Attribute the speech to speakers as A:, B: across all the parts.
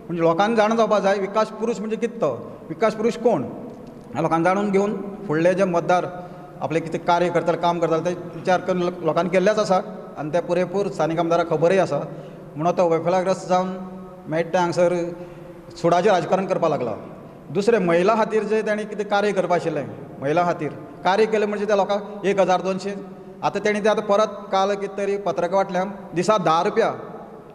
A: म्हणजे लोकांनी जाणा जावपा जाय विकास पुरूश म्हणजे कितें तो, विकास पुरूश कोण, लोकांनी जाणून घेवन फुडले जे मतदार आपले कितें कार्य करतले, काम करतले ते विचार करून लोकांनी केल्लेच आसा आनी ते पुरेपूर स्थानीक आमदाराक खबरूय आसा. म्हणून तो वेफलाग्रस्त जावन मेळटा तें हांगसर सुडाचें राजकारण करपाक लागला. दुसरें महिला खातीर जें ताणें कितें कार्य करपा आशिल्लें, महिला खातीर कार्य केलें म्हणजे त्या लोकांक 1200, आतां तेणी तें आतां परत काल कितें तरी पत्रकां वांटल्या, दिसा 10 रुपया,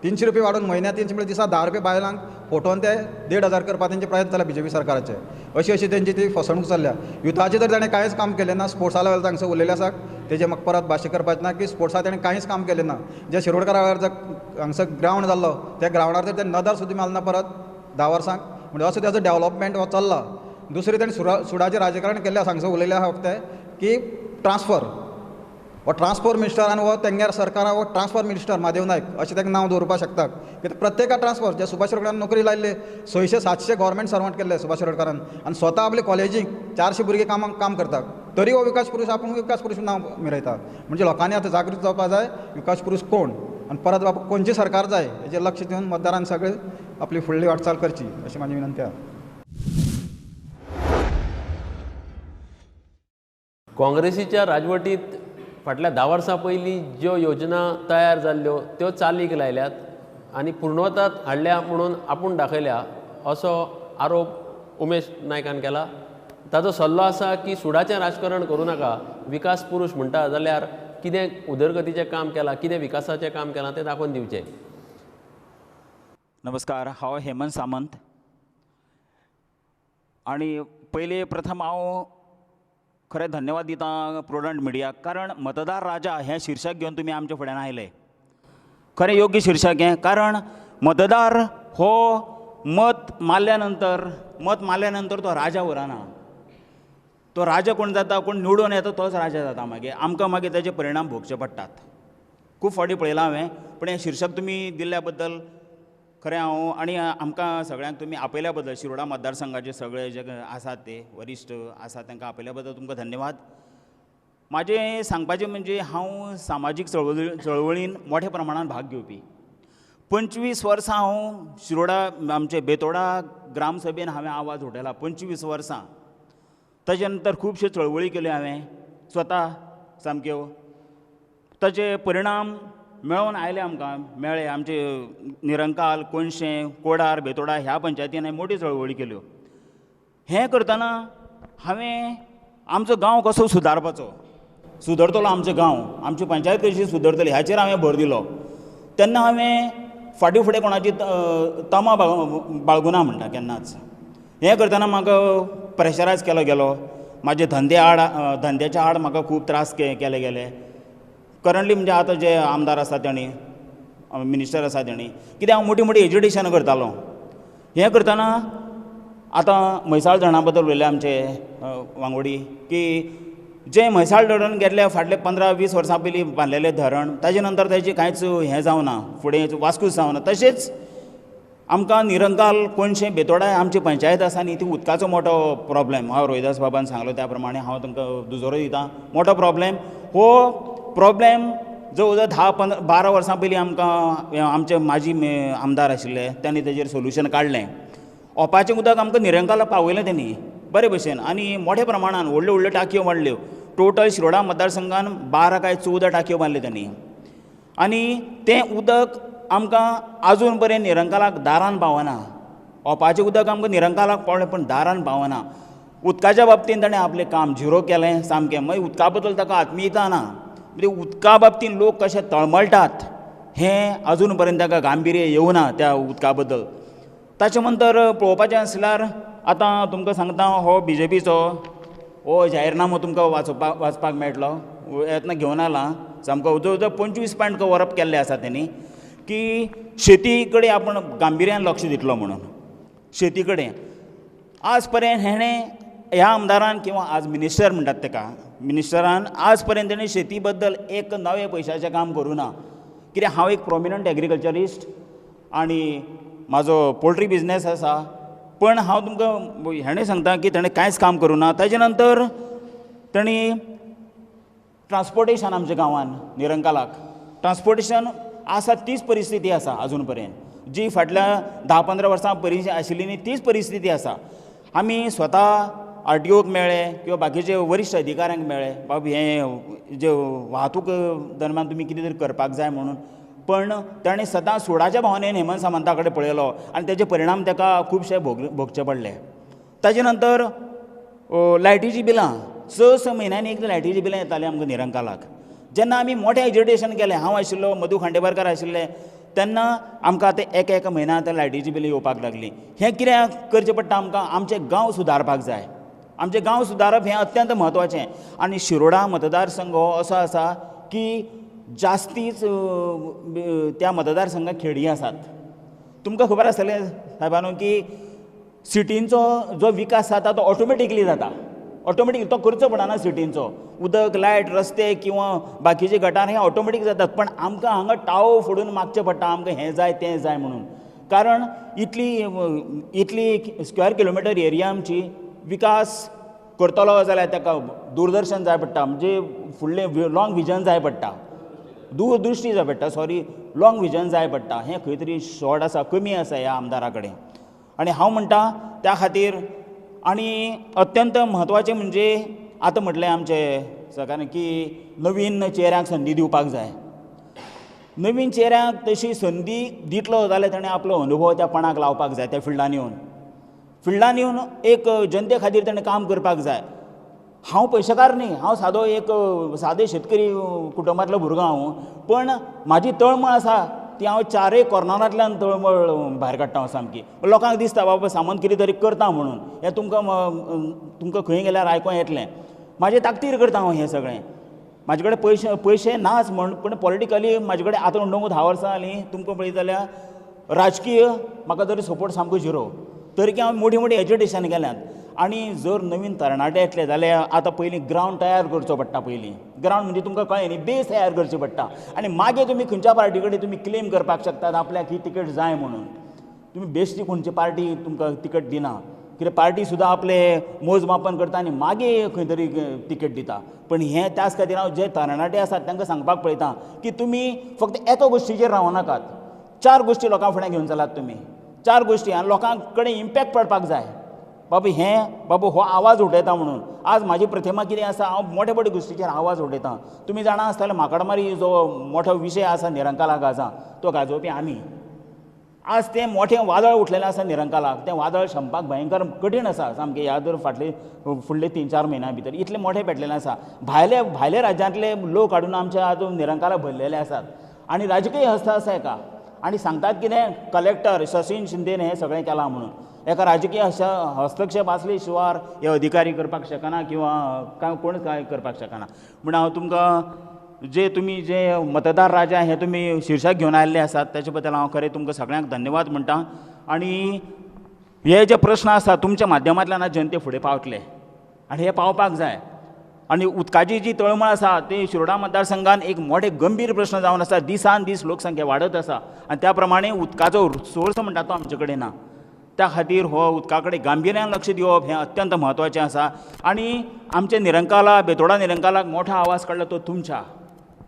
A: 300 रुपया वाडोवन म्हयन्याक 300 म्हळ्यार दिसा 10 रुपया बायलांक फोटोवन ते 1500 करपाक तेंचे प्रयत्न चल्ला बीजेपी सरकाराचे. अशी अशी तेंची ती फसवणूक चल्ल्या. युथाचें तर ताणें कांयच काम केलें ना. स्पोर्ट्सा लेवल तांगसर उलयलें आसा तेजें म्हाका परत भाशा करपाचें ना की स्पोर्ट्सा ताणें कांयच काम केलें ना. जे शिरोडकारा वेळार जो हांगसर ग्रावंड जाल्लो त्या ग्रावंडार तर तें नदर सुद्दां मारना परत 10 वर्सांक, म्हणजे असो तेजो डेवलपमेंट हो चल्ला. दुसरें ताणें सुडाचें राजकारण केल्लें आसा हांगसर उलयलें आसा फक्त की ट्रान्सफर, हो ट्रान्सपोर्ट मिनिस्टर आनी हो तेंगेर सरकारा हो ट्रान्सफर मिनिस्टर महादेव नायक अशें ताका नांव दवरपाक शकता. कित्याक प्रत्येकाक ट्रान्सफर, जे सुभाष शिरोडकारान नोकरी लायिल्ले 600-700 गव्हर्मेंट सर्वंट केल्ले सुभाष शिरोडकारान आनी स्वता आपले कॉलेजीक 400 भुरगीं कामाक काम करतात, तरी हो विकास पुरूश आपूण विकास पुरूश नांव मिरयता. म्हणजे लोकांनी आतां जागृत जावपाक जाय विकास पुरूश कोण आनी परत बाबा खंयचें सरकार जाय हेजेर लक्ष दिवन मतदारान सगळे आपली फुडली वाटचाल करची अशी म्हाजी विनंती आसा.
B: काँग्रेसीच्या राजवटीत फाटल्या 10 वर्सां पयलीं ज्यो योजना तयार जाल्ल्यो त्यो चालीक लायल्यात आनी पूर्णत्वात हाडल्या म्हणून आपूण दाखयल्या असो आरोप उमेश नायकान केला. ताजो सल्लो आसा की सुडाचें राजकारण करूं नाका, विकास पुरूश म्हणटा जाल्यार कितें उदरगतीचें काम केलां, कितें विकासाचें काम केलां तें दाखोवन दिवचें.
C: नमस्कार, हांव हेमंत सामंत आनी पयलीं प्रथम हांव खरें धन्यवाद दिता प्रुडंट मिडियाक, कारण मतदार राजा हें शीर्शक घेवन तुमी आमच्या फुड्यान आयले. खरें योग्य शीर्शक हें, कारण मतदार हो मत मारल्या नंतर तो राजा उरना. तो राजा कोण जाता, कोण निवडून येता तोच राजा जाता. मागीर आमकां मागीर ताजे परिणाम भोगचे पडटात. खूब फावटी पळयलां हांवें, पूण हें शीर्शक तुमी दिल्ल्या बद्दल खरें हांव आनी आमकां सगळ्यांक तुमी आपयल्या बद्दल, शिरोडा मतदारसंघाचे सगळे जे आसात ते वरिश्ठ आसात तांकां आपयल्या बद्दल तुमकां धन्यवाद. म्हाजें सांगपाचें म्हणजे हांव सामाजीक चळवळीन मोठ्या प्रमाणान भाग घेवपी. 25 वर्सां हांव शिरोडा आमचे बेतोडा ग्रामसभेन हांवें आवाज उठयला 25 वर्सां. ताजे नंतर खुबश्यो चळवळी केल्यो हांवें स्वता सामक्यो, ताजे परिणाम मेळोवन आयले आमकां, मेळ्ळे आमचे निरंकाल, कोनशें, कोडार, बेतोडा ह्या पंचायतीन हांवें मोट्यो चळवळी केल्यो. हें करतना हांवें आमचो गांव कसो सुदारपाचो, सुदरतलो आमचो गांव, आमची पंचायत कशी सुदरतली हाचेर हांवें भर दिलो. तेन्ना हांवें फाटीं फुडें कोणाची तमा बाळगुना म्हणटा केन्नाच. हें करतना म्हाका प्रेशरायज केलो गेलो, म्हाजे धंदे आड, धंद्याच्या आड म्हाका खूब त्रास केले गेले. करंटली म्हणजे आतां जे आमदार आसा तेणी, मिनिस्टर आसा तेणी, कित्याक हांव मोटी मोटी एजुटेशनां करतालो. हें करतना आतां म्हैसाळ धरणा बद्दल उलयले आमचे वांगोडी की जें म्हैसाळ धरण गेल्ले फाटले 15-20 वर्सां पयलीं बांदलेलें धरण, ताजे नंतर ताजें कांयच हें जावना, फुडें वास्कूच जावना. तशेंच आमकां निरंकाल, कोनशें, बेतोडा आमची पंचायत आसा न्ही, ती उदकाचो मोठो प्रोब्लेम. हांव रोहिदास बाबान सांगलो त्या प्रमाणे हांव तांकां दुजोरो दिता. मोठो प्रोब्लेम हो प्रोब्लेम जवळ जवळ 10-15-12 वर्सां पयलीं आमकां आमचे माजी आमदार आशिल्ले तांणी तेजेर सोल्युशन काडलें. ओपाचें उदक आमकां निरंकाला पावयलें तेणी बरे भशेन आनी मोठ्या प्रमाणान व्हडल्यो व्हडल्यो टाकयो मांडल्यो. टोटल शिरोडा मतदारसंघान 12 काय 14 टाकयो मारल्यो तेणी आनी तें उदक आमकां आजून पर्यंत निरंकालाक दारान पावना. ओपाचें उदक आमकां निरंकालाक पावलें पूण दारान पावना. उदकाच्या बाबतींत ताणें आपलें काम झिरो केलें सामकें. मागीर उदका बद्दल ताका आत्मियता ना, म्हणजे उदका बाबतींत लोक कशे तळमळटात हें अजून पर्यंत ताका गांभिर्य येवना त्या उदका बद्दल. ताचे नंतर पळोवपाचें आसल्यार आतां तुमकां सांगता, हो बीजेपीचो हो जाहीरनामो तुमकां वाचपाक मेळटलो, येतना घेवन आयला सामको. जवळ जवळ 25 पॉयंट कवर अप केल्ले आसा तेणी की शेती कडेन आपूण गांभिर्यान लक्ष दितलो म्हणून. शेती कडेन आज पर्यंत हेणें ह्या आमदारान किंवा आज मिनिस्टर म्हणटात ताका, मिनिस्टरान आज पर्यंत तेणें शेती बद्दल एक नवे पयशाचें काम करूं ना. कित्याक हांव एक प्रोमिनंट एग्रीकल्चरिस्ट आनी म्हाजो पोल्ट्री बिजनेस आसा, पण हांव तुमकां हेणें सांगता की तेणें कांयच काम करूं ना. ताजे नंतर तेणी ट्रान्सपोर्टेशन आमच्या गांवान निरंकालाक ट्रान्सपोर्टेशन आसा तीच परिस्थिती आसा अजून पर्यंत. जी फाटल्या 10-15 वर्सां परिस्थिती आशिल्ली न्ही तीच परिस्थिती आसा. आमी स्वता आरटीओक मेळ्ळे किंवा बाकीचे वरिश्ठ अधिकाऱ्यांक मेळ्ळे, बाब हें जे वाहतूक दरम्यान तुमी कितें तरी करपाक जाय म्हणून, पण ताणें सदां सुडाच्या भावनेन हेमंत सामंता कडेन पळयलो आनी तेजे परिणाम ताका खुबशे भोगचे पडले. ताजे नंतर लायटीचीं बिलां 6-6 म्हयन्यांनी एकदां लायटीचीं बिलां येतालीं आमकां निरंकालाक. जेन्ना आमी मोठें एजिटेशन केलें, हांव आशिल्लो, मधू खांडेपारकार आशिल्ले, तेन्ना आमकां आतां एक एक म्हयन्या आतां लायटीचीं बिलां येवपाक लागलीं. हें कित्याक करचें पडटा आमकां? आमचे गांव सुदारपाक जाय. आमचे गांव सुदारप हें अत्यंत म्हत्वाचें. आनी शिरोडा मतदारसंघ हो असो आसा की जास्तीच त्या मतदारसंघात खेडी आसात. तुमकां खबर आसतलें सायबानू की सिटींचो जो विकास जाता तो ऑटोमॅटिकली जाता, ऑटोमॅटीक तो करचो पडना. सिटींचो उदक, लायट, रस्ते किंवा बाकीचे गटार हे ऑटोमॅटीक जातात, पण आमकां हांगा टावो फोडून मागचें पडटा, आमकां हें जाय तें जाय म्हणून. कारण इतली इतली स्क्वेअर किलोमिटर एरिया आमची विकास करतलो जाल्यार ताका दूरदर्शन जाय पडटा, म्हणजे फुडलें लॉंग विजन जाय पडटा, दूरदृश्टी जाय पडटा, सॉरी लॉंग विजन जाय पडटा. हें खंय तरी शॉर्ट आसा, कमी आसा ह्या आमदारा कडेन. आनी हांव म्हणटा त्या खातीर आनी अत्यंत म्हत्वाचें म्हणजे आतां म्हटलें आमचे सरकारान की नवीन चेहऱ्यांक संदी दिवपाक जाय. नवीन चेहऱ्यांक तशी संदी दितलो जाल्यार ताणें आपलो अनुभव त्या पणाक लावपाक जाय, त्या फिल्डान येवन, फिल्डान येवन एक जनते खातीर ताणें काम करपाक जाय. हांव पयशेकार न्ही, हांव सादो एक सादे शेतकरी कुटुंबांतलो भुरगो हांव, पण म्हाजी तळमळ आसा ती हांव चारय कॉर्नरांतल्यान तळमळ भायर काडटा हांव सामकी. लोकांक दिसता बाबा सामंत कितें तरी करता म्हणून, हें तुमकां तुमकां खंय गेल्यार आयकोंक येतलें. म्हाजे ताकतीर करता हांव हें सगळें. म्हाजे कडेन पयशे पयशे नाच म्हण, पूण पॉलिटिकली म्हाजे कडेन आतां म्हणटकूच 10 वर्सां जालीं तुमकां पळयत जाल्यार राजकीय म्हाका तरी सपोर्ट सामको झिरो, तरी हांव मोटी मोटी एजिटेशन केल्यात. आनी जर नवीन तरणाटे येतले जाल्यार आतां पयलीं ग्रावंड तयार करचो पडटा. पयलीं ग्रावंड म्हणजे तुमकां कळ्ळें न्ही, बेस तयार करची पडटा आनी मागीर तुमी खंयच्या पार्टी कडेन तुमी क्लेम करपाक शकतात आपल्याक ही तिकेट जाय म्हणून. तुमी बेश्टी खंयची पार्टी तुमकां तिकेट दिना, कित्याक पार्टी सुद्दां आपले मोजमापन करता आनी मागीर खंय तरी तिकेट दिता. पण हें त्याच खातीर हांव जे तरणाटे आसात तांकां सांगपाक पळयता की तुमी फक्त एका गोश्टीचेर रावनाकात, 4 गोश्टी लोकां फुडें घेवन चलात तुमी, 4 गोश्टी आनी लोकां कडेन इम्पॅक्ट पडपाक जाय. बाबू हें बाबू हो आवाज उठयता म्हणून आज म्हाजी प्रतिमा कितें आसा, हांव मोठे मोठे गोश्टीचेर आवाज उठयता. तुमी जाणा आसतले माकडमारी जो मोठो विशय आसा निरंकाला गाजा, तो गाजोवपी आमी. आज तें मोठें वादळ उठलेलें आसा निरंकालाक, तें वादळ शमपाक भयंकर कठीण आसा सामकें. ह्या जर फाटले फुडले 3-4 म्हयन्या भितर इतलें मोठें पेटलेलें आसा. भायले भायले राज्यांतले लोक हाडून आमच्या आज निरंकाला भरलेले आसात आनी राजकीय हस्त आसा एका. आनी सांगतात कितें कलेक्टर सचिन शिंदेन हें सगळें केलां म्हणून. एका राजकीय हस्तक्षेप आसले शिवार हे अधिकारी करपाक शकना किंवा काय कोण काय करपाक शकना. म्हण हांव तुमकां जे तुमी जे मतदार राजा हे तुमी शिर्शक घेवन आयिल्ले आसात ताचे बद्दल हांव खरें तुमकां सगळ्यांक धन्यवाद म्हणटा. आनी हे जे प्रस्न आसा तुमच्या माध्यमांतल्यान आज जनते फुडें पावतले आनी हे पावपाक जाय. आनी उदकाची जी तळमळ आसा ती शिरोडा मतदारसंघान एक मोठे गंभीर प्रस्न जावन आसा. दिसान दीस लोकसंख्या वाडत आसा आनी त्या प्रमाणे उदकाचो सोर्स म्हणटा तो आमचे कडेन ना. त्या खातीर हो उदका कडेन गांभिर्यान लक्ष दिवप हें अत्यंत म्हत्वाचें आसा. आनी आमचे निरंकाला बेतोडा निरंकालाक मोठो आवाज काडलो तो तुमच्या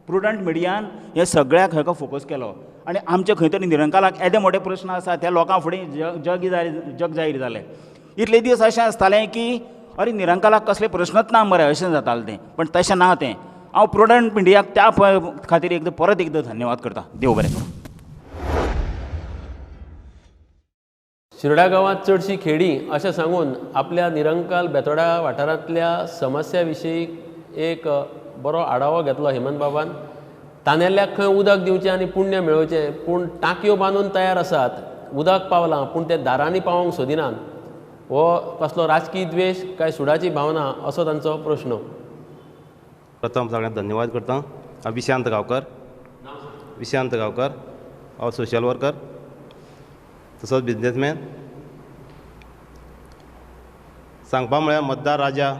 C: प्रुडंट मिडियान हे सगळ्याक हाका फोकस केलो आनी आमचे खंय तरी निरंकालाक येदे मोठे प्रस्न आसा त्या लोकां फुडें जग जाहीर जालें. इतले दीस अशें आसतालें की अरे निरंकालाक कसले प्रश्नच ना मरे अशें जातालें तें, पण तशें ना तें. हांव प्रुडंट मिडियाक त्या खातीर एकदां परत एकदां धन्यवाद करता. देव बरें करूं.
B: शिरोडा गांवांत चडशी खेडी अशें सांगून आपल्या निरंकाल बेतोडा वाठारांतल्या समस्या विशीं एक बरो आढावो घेतलो हेमंत बाबान. तानेल्ल्याक खंय उदक दिवचें आनी पुण्य मेळोवचें, पूण टांकयो बांदून तयार आसात, उदक पावलां पूण ते दारांनी पावोवंक सोदिनात. हो कसलो राजकीय द्वेश काय सुडाची भावना असो तांचो प्रश्न.
D: प्रथम सगळ्यांक धन्यवाद करता. हांव विशांत गांवकर, विशांत गांवकर, हांव सोशल वर्कर तसोच बिजनेसमॅन. सांगपा म्हळ्यार मतदार राजा,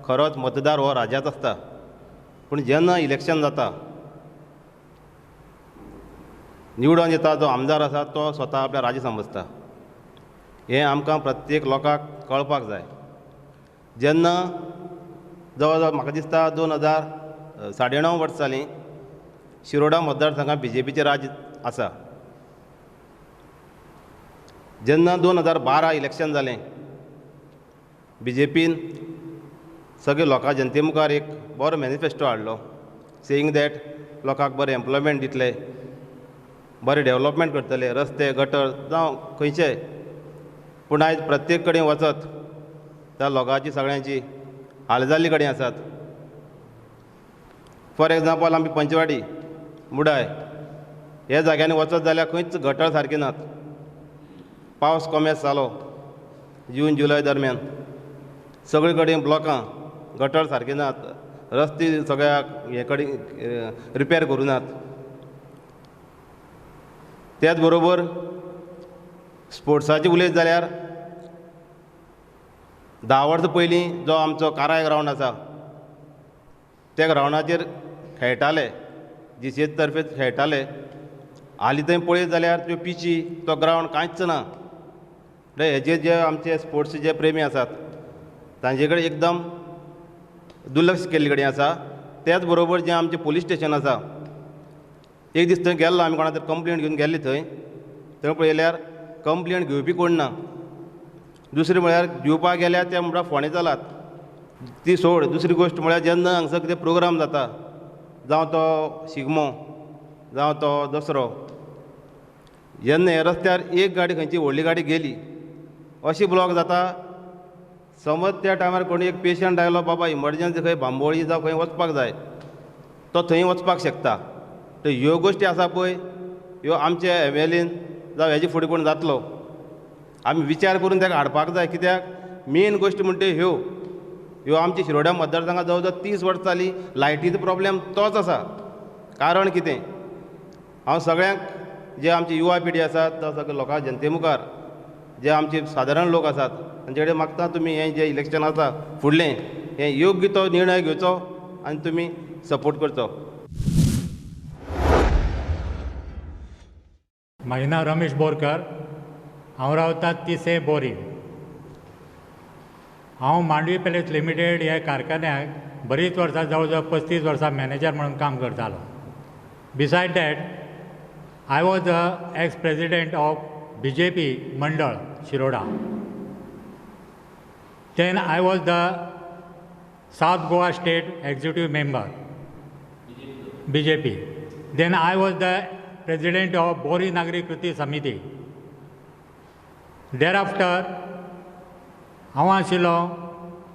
D: खरोच मतदार हो राजाच आसता. पूण जेन्ना इलेक्शन जाता निवडून येता जो आमदार आसा तो स्वता आपल्या राजा समजता. हें आमकां प्रत्येक लोकांक कळपाक जाय. जेन्ना जवळ जवळ म्हाका दिसता 2009.5 वर्सां जालीं शिरोडा मतदारसंघात बीजेपीचें राज आसा. जेन्ना 2012 इलेक्शन जालें, बीजेपीन सगळे लोकां जनते मुखार एक बरो मॅनिफेस्टो हाडलो, सेईंग that लोकांक बरें एम्प्लॉयमेंट दितले, बरें डेवलॉपमेंट करतले, रस्ते गटर जावं खंयचेय. पूण आयज प्रत्येक कडेन वचत त्या लोकांची सगळ्यांची हाल जाल्ले कडेन आसात. फॉर एग्जाम्पल, आमी पंचवाडी, मुडाय ह्या जाग्यांनी वचत जाल्यार खंयच गटर सारकी नात. पावस कोमेस जालो जून जुलय दरम्यान, सगळे कडेन ब्लॉकां, गटर सारके नात, रस्ते सगळ्याक हे कडेन रिपेर करूं नात. त्याच बरोबर स्पोर्ट्साची उलयत जाल्यार 10 वर्सां पयलीं जो आमचो काराय ग्रावंड आसा त्या ग्रावंडाचेर खेळटाले, जीसीए तर्फे खेळटाले. हालीं थंय पळयत जाल्यार त्यो पिची, तो ग्रावंड कांयच ना. हेजे जे आमचे स्पोर्ट्स जे प्रेमी आसात तांचे कडेन एकदम दुर्लक्ष केल्ले कडेन आसा. त्याच बरोबर जें आमचें पुलीस स्टेशन आसा, एक दीस थंय गेल्लो आमी, कोणा तरी कंप्लेन घेवन गेल्ले थंय, थंय पळयल्यार कंप्लेन घेवपी कोण ना. दुसरें म्हळ्यार दिवपाक गेल्यार ते म्हणटा फोंडें चलात, ती सोड. दुसरी गोश्ट म्हळ्यार जेन्ना हांगसर कितें प्रोग्राम जाता, जावं तो शिगमो जावं तो दसरो, जेन्ना हे रस्त्यार एक गाडी खंयची व्हडली गाडी गेली अशी ब्लॉक जाता. समज त्या टायमार कोणी एक पेशंट आयलो, बाबा इमर्जन्सी खंय बांबोळी जावं खंय वचपाक जाय, तो थंय वचपाक शकता. तर ह्यो गोश्टी आसा पळय, ह्यो आमचे एमएलएन जावं हेजे फुडें कोण जातलो आमी विचार करून ताका हाडपाक जाय. कित्याक मेन गोश्ट म्हणटा ह्यो ह्यो आमच्या शिरोड्या मतदारसंघात जवळ जवळ 30 वर्सां जालीं लायटीचो प्रोब्लेम तोच आसा. कारण कितें, हांव सगळ्यांक जे आमची युवा पिढी आसात सगळे लोकां जनते मुखार जे आमचे सादारण लोक आसात तांचे कडेन मागता, तुमी हें जें इलेक्शन आसा फुडलें हें योग्य तो निर्णय घेवचो आनी तुमी सपोर्ट करचो.
E: म्हाजें नांव रमेश बोरकर, हांव रावता तिसें बोरी. हांव मांडवी पॅलेस लिमिटेड ह्या कारखान्याक बरीच वर्सां, जवळ जवळ 35 वर्सां मॅनेजर म्हणून काम करतालो. Beside that I was the ex president of BJP mandal Shiroda. Then I was the South Goa state executive member BJP. Then I was the president of Borim Nagari Kriti Samiti. Thereafter हांव आशिल्लो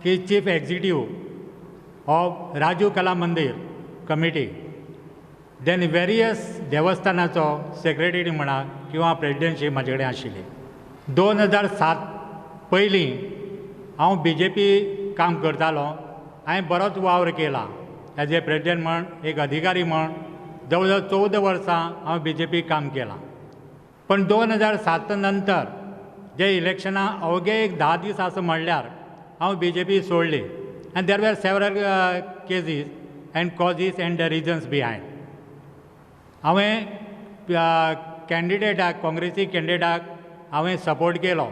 E: की chief executive of Rajiv Kala Mandir committee. Then various देवस्थानाचो secretary म्हणा किंवा प्रेजिडेंटशी म्हाजे कडेन आशिल्ली. 2007 पयलीं हांव बीजेपी काम करतालो. हांवें बरोच वावर केला एज ए प्रेजिडेंट म्हण, एक अधिकारी म्हण. जवळ जवळ 14 वर्सां हांव बीजेपी काम केलां. पण 2007 नंतर जे इलेक्शनां अवघे एक 10 दीस आसा म्हणल्यार हांव बीजेपी सोडली. And there were several cases and causes and the reasons behind. हांवें कॅन्डिडेटाक, काँग्रेसी कॅन्डिडेटाक हांवें सपोर्ट केलो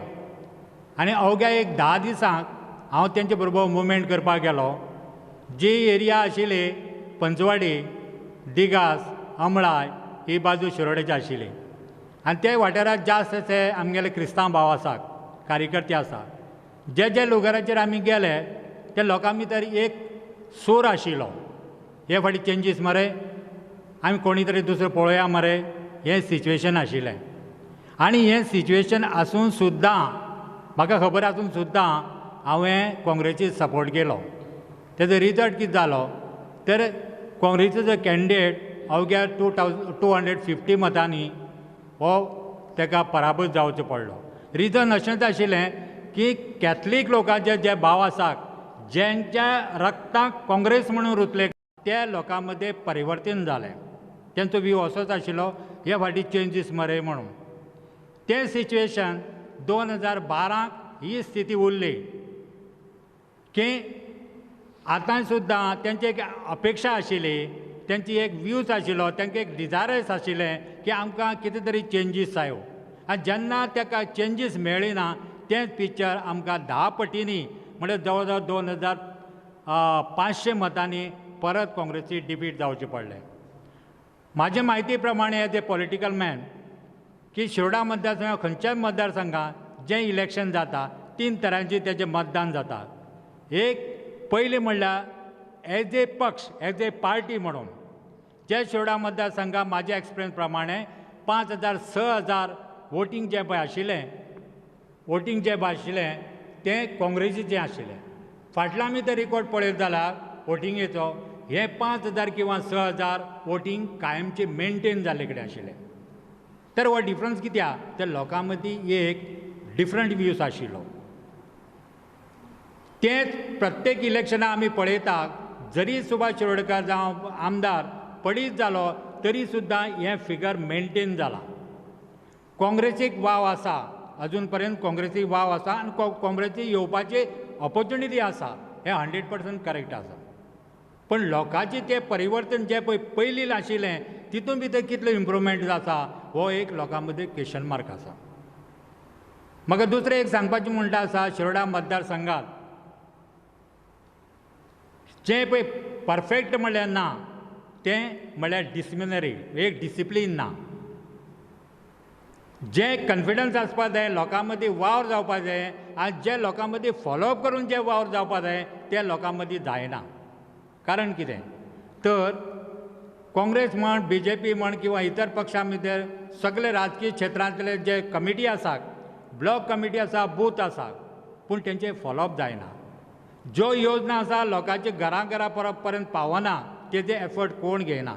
E: आनी अवघ्या एक 10 दिसांक हांव तेंचे बरोबर मुवमेंट करपाक गेलो. जी एरिया आशिल्ली पंचवाडी, दिगास, अमळाय ही बाजू शिरोडेची आशिल्ली आनी त्या वाठारांत जास्त अशे आमगेले क्रिस्तांव भाव आसात, कार्यकर्ते आसात. जे जे लोगराचेर आमी गेले त्या लोकां भितर एक सूर आशिल्लो, हे फावटी चेंजीस मरे, आमी कोणी तरी दुसरो पळोवया मरे, हें सिच्युएशन आशिल्लें. आनी हें सिच्युएशन आसून सुद्दां, म्हाका खबर आसून सुद्दां हांवें काँग्रेसीक सपोर्ट केलो. तेजो रिजल्ट कितें जालो तर काँग्रेसीचो कॅन्डिडेट अवघ्या 250 मतांनी हो ताका पराभूत जावचो पडलो. रिजन अशेंच आशिल्लें की कॅथलीक लोकांचे जे भाव आसात, जेंच्या रक्ताक काँग्रेस म्हणून रुतले, त्या लोकां मदें परिवर्तन जालें. तेंचो व्यू असोच आशिल्लो हे फावटी चेंजीस मरे म्हणून. तें सिच्युएशन 2012 ही स्थिती उरली की आतां सुद्दां तेंची एक अपेक्षा आशिल्ली, तेंची एक व्यूज आशिल्लो, तेंकां एक डिजायर्स आशिल्लें की आमकां कितें तरी चेंजीस जायो. आनी जेन्ना ताका चेंजीस मेळ्ळी ना, तें पिक्चर आमकां 10 पटींनी म्हणल्यार जवळ जवळ 2500 मतांनी परत काँग्रेसी डिफीट जावचें पडलें. म्हाजे म्हायती प्रमाणे एज ए पॉलिटिकल मॅन की शिरोडा मतदारसंघात खंयच्याय मतदारसंघात जें इलेक्शन जाता 3 तरांचें तेजें मतदान जाता. एक पयलें म्हणल्यार एज ए पक्ष, एज ए पार्टी म्हणून जे शिरोडा मतदारसंघात म्हाज्या एक्सपिरियन्स प्रमाणे 5,000 6,000 वोटींग जें पळय आशिल्लें, वोटींग जें पळय आशिल्लें तें काँग्रेसीचें आशिल्लें. फाटल्यान आमी ते रिकॉर्ड पळयत जाल्यार वोटिंगेचो हें 5,000 किंवा 6,000 वोटींग कायमचें मेनटेन जाल्ले कडेन आशिल्लें. तर हो डिफरन्स कित्याक तर लोकां मदीं एक डिफरंट व्यूज आशिल्लो. तेंच प्रत्येक इलेक्शनाक आमी पळयता जरी सुभाष शिरोडकर जावं आमदार पडीत जालो तरी सुद्दां हें फिगर मेनटेन जालां. काँग्रेसीक वाव आसा, अजून पर्यंत काँग्रेसीक वाव आसा आनी काँग्रेसीक येवपाची ऑपोर्चुनिटी आसा, हें 100% करेक्ट आसा. पण लोकांचें तें परिवर्तन जें पळय पयलीं आशिल्लें तितून भितर कितलें इम्प्रुवमेंट आसा हो एक लोकां मदीं क्वेश्चन मार्क आसा. म्हाका दुसरें एक सांगपाचें म्हणटा आसा, शिरोडा मतदारसंघात जें पळय परफेक्ट म्हणल्यार ना, तें म्हणल्यार डिसिप्लिनरी, एक डिसिप्लीन ना. जें कॉन्फिडन्स आसपा जाय लोकां मदीं वावर जावपा जाय आनी जे लोकां मदीं फॉलोअप करून जे वावर जावपा जाय ते लोकां मदीं जायना. कारण कितें तर काँग्रेस म्हण, बीजेपी म्हण किंवा इतर पक्षां भितर सगळे राजकीय क्षेत्रांतले जे कमिटी आसात, ब्लॉक कमिटी आसा, बूथ आसा, पूण तेंचें फॉलोअप जायना. ज्यो योजना आसा लोकांच्या घरां घरा पर्यंत पावना, तेजे एफर्ट कोण घेयना,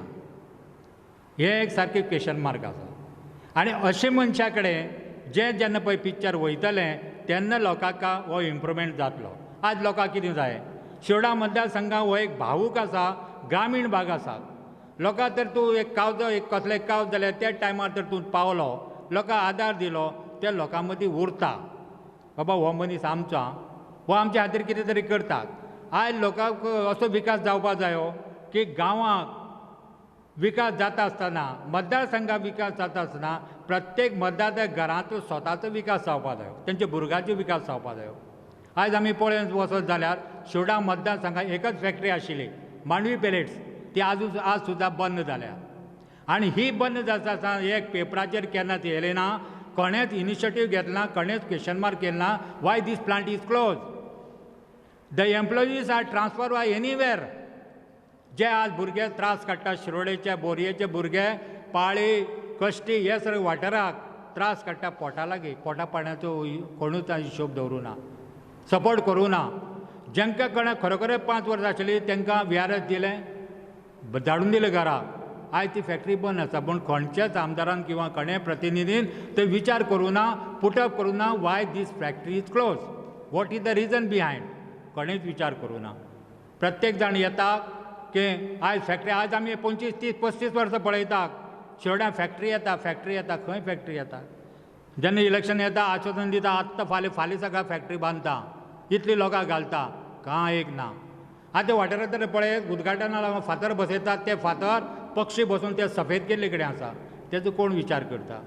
E: हें एक सारकें क्वेश्चन मार्क आसा. आनी अशे मनशा कडेन जें जेन्ना पळय पिक्चर वयतलें तेन्ना लोकांक हो इम्प्रुवमेंट जातलो. आज लोकांक कितें जाय, शिरोडा मतदारसंघात हो एक भावूक आसा, ग्रामीण भाग आसा. लोकांक तर तूं एक कावजो, एक कसलें कावज जाल्यार त्या टायमार तर तूं पावलो, लोकांक आदार दिलो, ते लोकां मदीं उरता, बाबा हो मनीस आमचो, हो आमच्या खातीर कितें तरी करता. आयज लोकांक असो विकास जावपा जायो की गांवांक विकास जाता आसतना, मतदारसंघात विकास जाता आसतना प्रत्येक मतदार घरांतलो स्वताचो विकास जावपा जायो, तेंच्या भुरग्यांचो विकास जावपा जायो. आयज आमी पळोवन वचत जाल्यार शिरोडा मतदारसंघात एकच फॅक्टरी आशिल्ली, मांडवी पेलेट्स, ती आज सुद्दां बंद जाल्या. आनी ही बंद जाता आसतना एक पेपराचेर केन्नाच येयलें ना, कोणेंच इनिशिएटीव घेतला, कोणेंच क्वेश्चन मार्क केलें ना, why this plant is close, the employees are transfer by anywhere. जे आज भुरगे त्रास काडटा, शिरोडेचे बोरयेचे भुरगे, पाळी कश्टी हे सगळे वाठाराक त्रास काडटा, पोटा लागीं पोटा पाण्याचो कोणूच हिशोब दवरूं ना, सपोर्ट करूं ना. जेंकां कोणा खरोखर 5 वर्सां आशिल्लीं तांकां VRS दिलें, धाडून दिलें घरा. आयज ती फॅक्टरी बंद आसा, पूण खंयच्याच आमदारान किंवा कोणेय प्रतिनिधीन ते विचार करूं ना, पुटअप करूं ना, why this factory is close, what is the reason behind, कोणेच विचार करूं ना. प्रत्येक जाण येता की आयज फॅक्टरी, आज आमी 25, 30, 35 वर्सां पळयता शिरोड्या फॅक्टरी येता, फॅक्टरी येता, खंय फॅक्टरी येता? जेन्ना इलेक्शन येता आश्वासन दिता, आत्तां फाल्यां फाल्यां सगळ्या फॅक्टरी बांदता, इतली लोकांक घालता, कांय एक ना. आतां वाठारांत तर पळय उद्घाटना लागून फातर बसयतात, ते फातर पक्षी बसून ते सफेद केल्ले कडेन आसा, तेजो कोण विचार करता?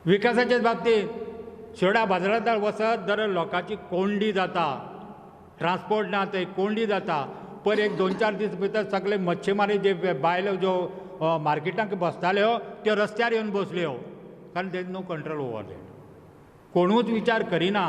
E: विकासाचे बाबतींत शिरोडा बाजारांत वचत जाल्यार लोकांची कोंडी जाता, ट्रान्सपोर्ट ना थंय कोंडी जाता. पर एक 2-4 दीस भितर सगळे मच्छीमारी जे बायलो ज्यो मार्केटांक बसताल्यो त्यो रस्त्यार येवन बसल्यो, कारण there is no control over that. कोणूच विचार करिना.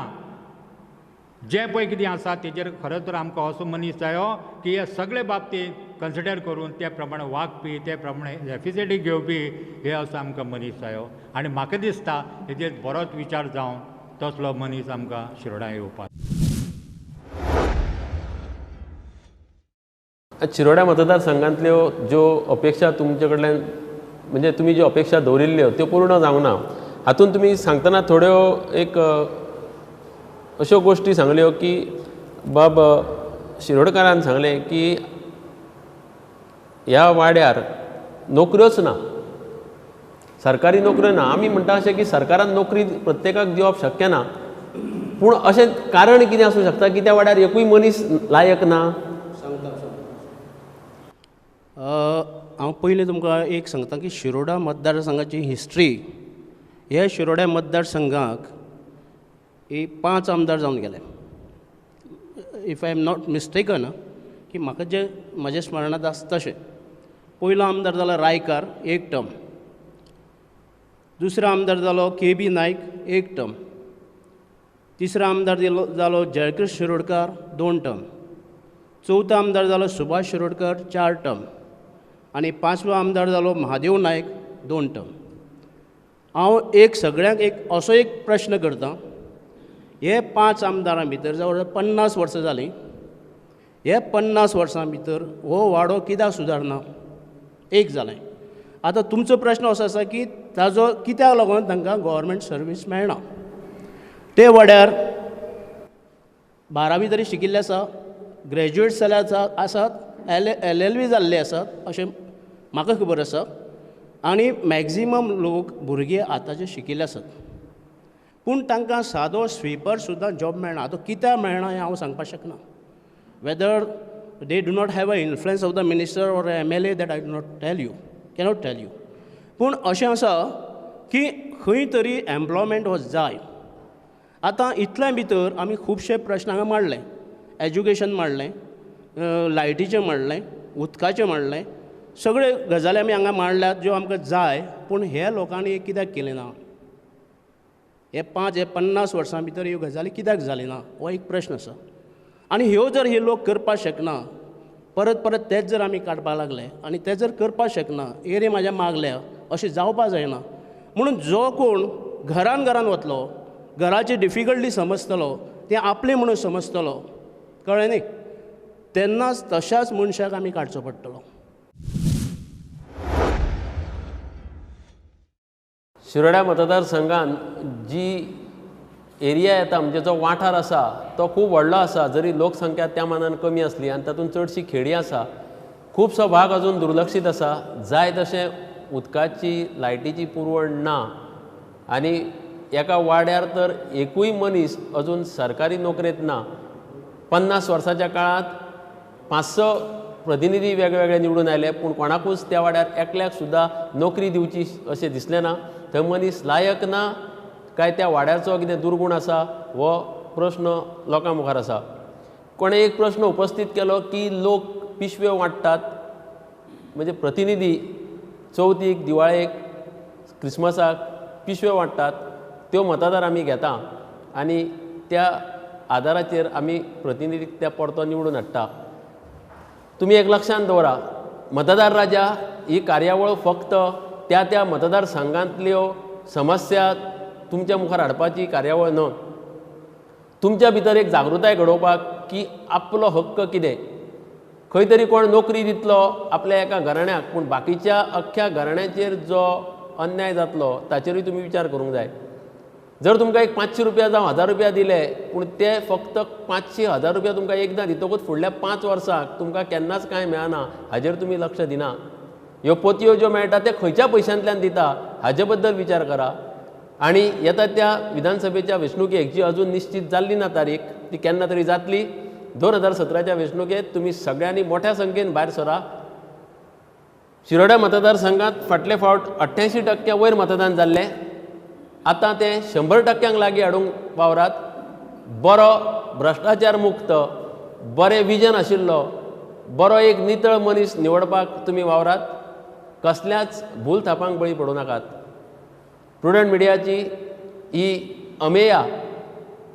E: जें पळय कितें आसा तेजेर खरें तर आमकां असो मनीस जायो की हे सगळे बाबतींत कन्सिडर करून ते प्रमाणे वागपी, ते प्रमाणे एफिसिटी घेवपी, हे असो आमकां मनीस जायो. आनी म्हाका दिसता हेजेर बरोच विचार जावन तसलो मनीस आमकां शिरोडा येवपाक.
B: शिरोड्या मतदारसंघांतल्यो ज्यो अपेक्षा तुमचे कडल्यान, म्हणजे तुमी ज्यो अपेक्षा दवरिल्ल्यो त्यो पूर्ण जावंक ना. हातूंत तुमी सांगतना थोड्यो एक अश्यो गोश्टी सांगल्यो की बाब शिरोडकारान सांगलें की ह्या वाड्यार नोकऱ्योच ना, सरकारी नोकऱ्यो ना. आमी म्हणटा अशें की सरकारान नोकरी प्रत्येकाक दिवप शक्य ना, पूण अशें कारण कितें आसूं शकता की त्या वाड्यार एकूय मनीस लायक ना?
F: हांव पयलीं तुमकां एक सांगता की शिरोडा मतदारसंघाची हिस्ट्री, ह्या शिरोड्या मतदारसंघाक ही 5 आमदार जावन गेले, if I am not mistaken, की म्हाका जें म्हाज्या स्मरणांत आसा तशें. पयलो आमदार जाला रायकार, 1 टर्म. दुसरो आमदार जालो के बी नायक एक टर्म, तिसरो आमदार जालो जयकृष्ण शिरोडकार 2 टर्म, चवथो आमदार जालो सुभाष शिरोडकर 4 टर्म आनी पांचवो आमदार जालो महादेव नायक 2 टर्म। हांव एक सगळ्यांक एक असो एक प्रश्न करतां, हे 5 आमदारां भितर जवळ 50 वर्सां जालीं, हे 50 वर्सां भितर हो वाडो कित्याक सुदारना? एक जालें। आतां तुमचो प्रश्न असो आसा की ताजो कित्याक लागून तांकां गव्हर्मेंट सर्वीस मेळना? ते वाड्यार 12वी तरी शिकिल्ले आसा, ग्रॅज्युएट जाल्यार आसात, LLB जाल्ले आसात अशें म्हाका खबर आसा आनी मॅक्जिमम लोक भुरगे आतांचे शिकिल्ले आसात, पूण तांकां सादो स्विपर सुद्दां जॉब मेळना। आतां कित्याक मेळना हें हांव सांगपाक शकना। Whether they do not have a influence of the minister or MLA that I do not tell you, cannot tell you. पूण अशें आसा की खंय तरी एम्प्लॉयमेंट हो जाय। आतां इतल्या भितर आमी खुबशे प्रश्न हांगा मांडले, एज्युकेशन मांडलें, लायटीचें मांडलें, उदकाचें मांडलें, सगळे गजाली आमी हांगा मांडल्यात ज्यो आमकां जाय, पूण हे लोकांनी कित्याक केलें ना? हे 50 वर्सां भितर ह्यो गजाली कित्याक जाली ना हो एक प्रश्न आसा। आनी ह्यो जर हे लोक करपाक शकना, परत परत तेच जर आमी काडपाक लागले आनी ते जर करपाक शकना, एरे म्हाज्या मागल्या अशें जावपाक जायना। म्हणून जो कोण घरान घरान वतलो, घराची डिफिकल्टी समजतलो, तें आपलें म्हणून समजतलो, कळ्ळें न्ही, तेन्नाच तशाच मनशाक आमी काडचो पडटलो।
B: शिरोड्या मतदारसंघान जी एरिया येता म्हणजे जो वाठार आसा तो खूब व्हडलो आसा, जरी लोकसंख्या त्या मानान कमी आसली आनी तातूंत चडशी खेडी आसा, खुबसो भाग अजून दुर्लक्षीत आसा। जाय तशें उदकाची लायटीची पुरवण ना आनी एका वाड्यार तर एकूय मनीस अजून सरकारी नोकरेंत ना। 50 वर्साच्या काळांत 500 प्रतिनिधी वेगवेगळे निवडून आयले, पूण कोणाकूच त्या वाड्यार एकल्याक सुद्दां नोकरी दिवची अशें दिसलें ना। थंय मनीस लायक ना काय त्या वाड्याचो कितें दुर्गूण आसा हो प्रश्न लोकां मुखार आसा। कोणें एक प्रश्न उपस्थीत केलो की लोक पिशव्यो वांट्टात, म्हणजे प्रतिनिधी चवथीक, दिवाळेक, क्रिसमसाक पिशव्यो वांट्टात, त्यो मतदार आमी घेता आनी त्या आदाराचेर आमी प्रतिनिधीक त्या परतो निवडून हाडटा। तुमी एक लक्षांत दवरा, मतदार राजा ही कार्यावळ फक्त त्या त्या मतदारसंघांतल्यो समस्या तुमच्या मुखार हाडपाची कार्यावळ न्हय, तुमच्या भितर एक जागृताय घडोवपाक की आपलो हक्क कितें। खंय तरी कोण नोकरी दितलो आपल्या एका घराण्याक, पूण बाकीच्या अख्ख्या घराण्याचेर जो अन्याय जातलो ताचेरूय तुमी विचार करूंक जाय। जर तुमकां एक 500 रुपया जावं 1000 रुपया दिले, पूण ते फक्त 500 1000 रुपया तुमकां एकदां दितकूच फुडल्या 5 वर्सांक तुमकां केन्नाच कांय मेळना, हाजेर तुमी लक्ष दिना। ह्यो पोतयो ज्यो मेळटा ते खंयच्या पयशांतल्यान दिता हाजे बद्दल विचार करा। आनी येता त्या विधानसभेच्या वेंचणुकेक जी अजून निश्चीत जाल्ली ना तारीख, ती केन्ना तरी जातली। 2017च्या वेंचणुकेंत तुमी सगळ्यांनी मोठ्या संख्येन भायर सरा। शिरोड्या मतदारसंघांत फाटले फावट 88% वयर मतदान जाल्लें, आतां तें 100% लागीं हाडूंक वावरात। बरो भ्रश्टाचार मुक्त, बरें विजन आशिल्लो, बरो एक नितळ मनीस निवडपाक तुमी वावरात। कसल्याच भूल थापांक बळी पडूं नाकात। प्रुडंट मिडियाची ही Ameya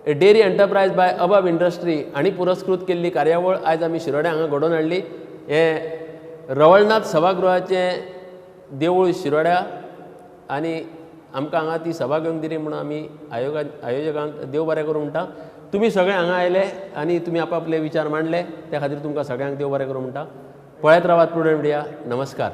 B: a dairy enterprise by Abab industry हांणी पुरस्कृत केल्ली कार्यावळ आयज आमी शिरोड्या हांगा घडोवन हाडली। हें रवळनाथ सभागृहाचें देवूळ शिरोड्या आनी आमकां हांगा ती सभा घेवंक दिली म्हणून आमी आयोजकांक देव बरें करूं म्हणटा। तुमी सगळे हांगा आयले आनी तुमी आपापले विचार मांडले, त्या खातीर तुमकां सगळ्यांक देव बरें करूं म्हणटा। पळयत रावात प्रुडंट मिडिया। नमस्कार।